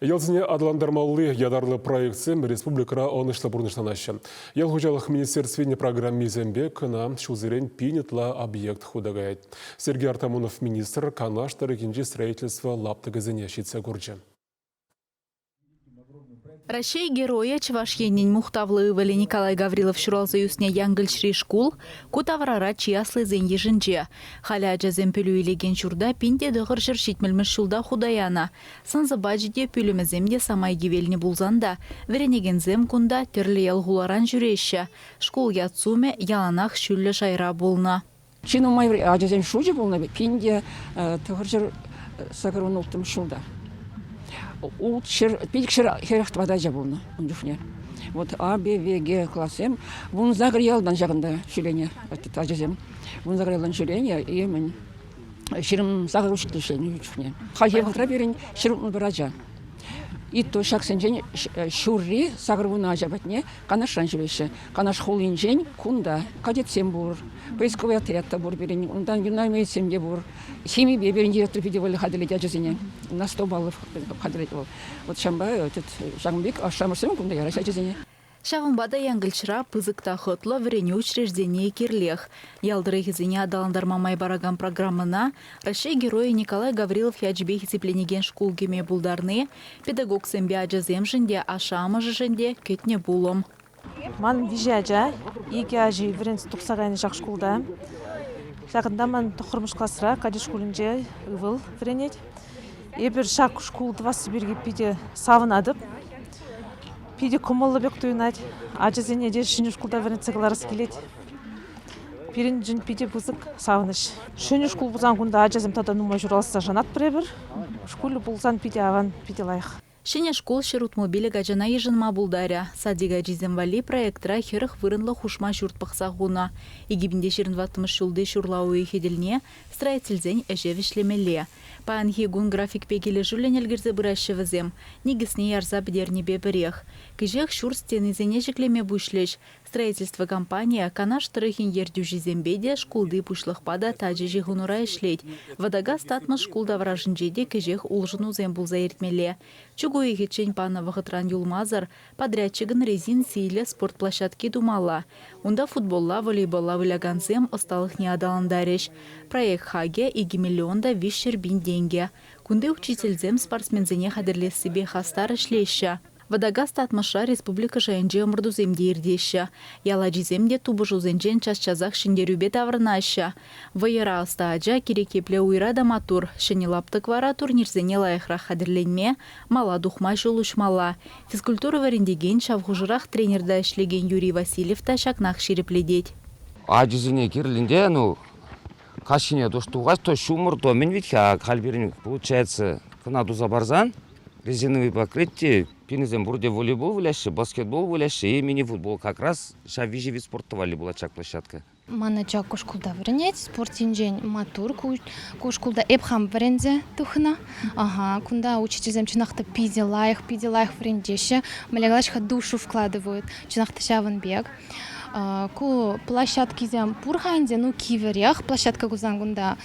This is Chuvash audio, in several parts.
Ялсене аталантармалли ятарлӑ проектсем республикӑра ӑнӑҫлӑ пурнӑҫланаҫҫӗ. Ял хуҫалӑх министерствин программисемпе кӑна ҫулсерен пин ытла объект хута каять. Сергей Артамонов министр Канаш тӑрӑхӗнчи строительство лаптӑкӗсене ҫитсе курчӗ. Раҫҫей Геройӗ, Чӑваш Енӗн мухтавлӑ ывӑлӗ Николай Гаврилов ҫуралса ӳснӗ Янкӑлчри шкул ку таврара чи аслисен йышӗнче. Халӗ ачасем пӗлӳ илекен ҫурта 1970-мӗш ҫулта хута янӑ. Сӑн-сӑпачӗ те, пӳлӗмӗсем те самай кивелнӗ пулсан та вӗренекенсем кунта тӗрлӗ ял-хуларан ҫӳреҫҫӗ. Шкул ят-сумӗ яланах ҫӳллӗ шайра пулнӑ. Чи нумай ачасен шучӗ пулнӑ 1986 ҫулта. 544 ача пулнӑ ун чухне. Вот А, Б, В, Г классем 18 ялтан ҫакӑнта ҫӳренӗ ачасем. 18 ялтан ҫӳренӗ и мӗн 28 учитель ӗҫленӗ чухне. Хальхи вӑхӑтра пирӗн 161 ача. И то ҫаксенчен ҫурри 80 ача патне Канашран ҫӳреҫҫӗ. Канаш хулинчен кунта кадетсем пур, поисковый отряд та пур пирӗн, унтан юнармеецсем те пур. Химипе пирӗн директор питӗ вӑйлӑ хатӗрлет ачасене. На 100 баллов хатӗрлет вӑл. Вот ҫавӑнпа ҫакӑн пек ашшӗ-амӑшсем кунта яраҫҫӗ ачасене. Ҫавӑнпа та Янкӑлчра пысӑк та хӑтлӑ вӗренӳ учрежденийӗ кирлех. Ял тӑрӑхӗсене аталантарма май паракан программӑна Раҫҫей Геройӗ Николай Гаврилов ячӗпе хисепленекен шкул кӗме пултарни педагогсемпе ачасемшӗн те, ашшӗ-амӑшӗшӗн те кӗтнӗ пулӑм. Ман виҫӗ ача, икӗ ачи вӗренсе тухса кайнӑ ҫак шкулта. Ҫакӑнта ман тӑххӑрмӗш класра кадет шкулӗнче ывӑл вӗренет. Эпир ҫак шкул тӑвасси пирки питӗ савӑнатӑп. Питӗ кӑмӑллӑ пек туйӑнать. Ачасене те ҫӗнӗ шкулта вӗрентсе кӑларас килет. Пирӗншӗн питӗ пысӑк савӑнӑҫ. Ҫӗнӗ шкул пулсан кунта ачасем тата нумай ҫураласса шанатпӑр эпир. Шкулӗ пулсан питӗ аван, питӗ лайӑх. Ҫӗнӗ шкул 165 ачана йышӑнма пултарӗ. Садик ачисем валли проектра 40 вырӑнлӑ хушма ҫурт пӑхса хунӑ. 2024 ҫулти ҫурла уйӑхӗ тӗлне строительсен ӗҫе вӗҫлемелле. Паянхи кун графикпе килӗшӳллӗн ӗлкӗрсе пыраҫҫӗ вӗсем, никӗсне ярса пӗтернипе пӗрех. Кӗҫех ҫурт стенисене ҫӗклеме пуҫлӗҫ. Строительство компанийӗ Канаш тӑрӑхӗн ертӳҫисемпе те, шкулти пуҫлӑхпа та тачӑ ҫыхӑнура ӗҫлет. Вӑтакас Татмӑш шкул таврашӗнче те кӗҫех улшӑнусем пулса иртмелле. Чӳк уйӑхӗччен панӑ вӑхӑтран юлмасӑр подрядчикӑн резин сийлӗ спорт площадки тумалла. Унта футболла, волейболла вылякансем ӑсталӑхне аталантарӗҫ. Проект хакӗ 2 миллион та 300 пин тенкӗ. Кунти учительсем спортсменсене хатӗрлессипе хастар ӗҫлеҫҫӗ. Вӑтакас Татмӑшра республика шайӗнчи ӑмӑртусем те иртеҫҫӗ. Ял ачисем те тупӑшусенчен час-часах ҫӗнтерӳпе таврӑнаҫҫӗ. Вӑйӑра ӑста ача кирек епле уйра та маттур. Ҫӗнӗ лаптӑк вара турнирсене лайӑхрах хатӗрленме, мала тухма ҫул уҫмалла. Физкультура вӗрентекен, ҫав хушӑрах тренерта ӗҫлекен Юрий Васильев та ҫакнах ҫирӗплетет. Ачисене кирлинде, ну, каҫхине тухать, то ҫумӑр, то мӗн вӗт-ха, халь пирӗн, получается, кӑна туса парсан, резиновый покрытие, пирӗнсем пурте волейбол выляҫҫӗ, баскетбол выляҫҫӗ и мини-футбол. Как раз ҫав виҫӗ вид спорта валли пулать ҫак площадка. Ман ача ку шкулта вӗренет, спорт енчен маттур. Ку шкулта эп хам вӗренсе тухнӑ. Ага, кунта учительсем чӑнах та питӗ лайӑх, питӗ лайӑх вӗрентеҫҫӗ. Мӗнле калаҫ-ха, душу вкладывают. Чӑнах та ҫавӑн пек. Ку площадкисем пур-ха ӗнтӗ, ну кивӗрех площадка курсан кунта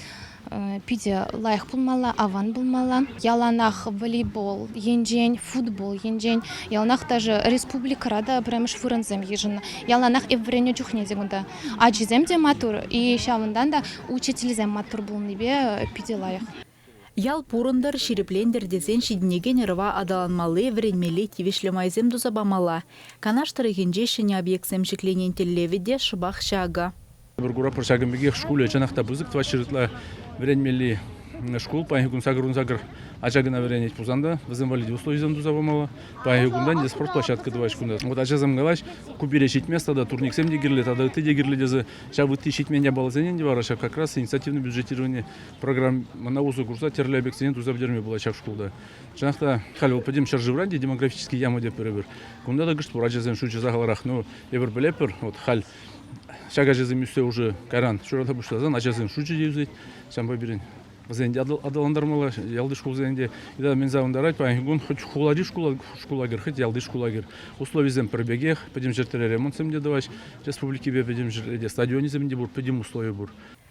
питӗ лайӑх пулмалла, аван пулмалла. Яланах волейбол енчен, футбол енчен, яланах даже республикӑра та пӗрремӗш вырӑнсем йышӑннӑ. Яланах эп вӗреннӗ чухне те кунта ачисем те маттур, и ҫавӑнтан та учительсем маттур пулнипе питӗ лайӑх. Ял пурӑнтӑр, ҫирӗплентӗр тесен ҫитӗнекен ӑрӑва аталанмалли, вӗренмелли тивӗҫлӗ майсем туса памалла. Канаш тӑрӑхӗнче ҫӗнӗ объектсем ҫӗкленин тӗллевӗ те шӑпах ҫакӑ. Эпир куратпӑр, ҫакӑн пекех шкулӗ чӑнах та пысӑк, 400 ытла вӗренмелли шкул. Паянхи кун 88 ача кӑна вӗренет пулсан та вӗсем валли те условисем туса памалла. Паянхи кунтан те спорт площадка тӑваҫ кунта. Вот ачасем калаҫ, ку пире ҫитмест тата турниксем те кирлӗ, тата ытти те кирлӗ тесе ҫав ытти ҫитмен япаласене те вара ҫав как раз инициативный бюджетировани программӑна усӑ курса тӗрлӗ объектсене туса пӗтерме пулать ҫак шкулта. Чӑнах та, халь вӑл пӗтӗм ҫӗршывра те демографический яма тетпӗр эпир. Кунта та кӑшт пур ачасен шучӗ сахалрах. Ну, эпир пӗлетпӗр, вот халь ҫак ачасем ӳссе уже кайран ҫуралса пуҫласан ачасен шучӗ те ӳсет. Ҫавӑнпа пирӗн вӗсен те аталантармалла, ялти шкулсен те. И мӗн савӑнтарать, паянхи кун хоть хулари шкула, шкула кӗр, хоть ялти шкула кӗр. Условисем пӗр пекех, пӗтӗм ҫӗртре ремонтсем те тӑваҫ, республикипе пӗтӗм ҫӗрте стадионӗсем те пур, пӗтӗм услови пур.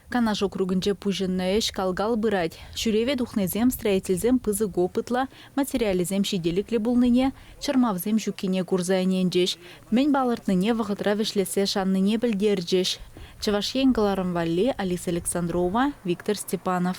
Канаш округӗнче пуҫӑннӑ ӗҫ кал-кал пырать. Ҫӳреве тухнисем строительсем пысӑк опытлӑ, материалӗсем ҫителӗклӗ пулнине, чӑрмавсем ҫуккине курса ӗненчӗҫ. Мӗн палӑртнине вӑхӑтра вӗҫлессе шаннине пӗлтерчӗҫ. Чӑваш Ен кӑларӑм валли Алиса Александрова, Виктор Степанов.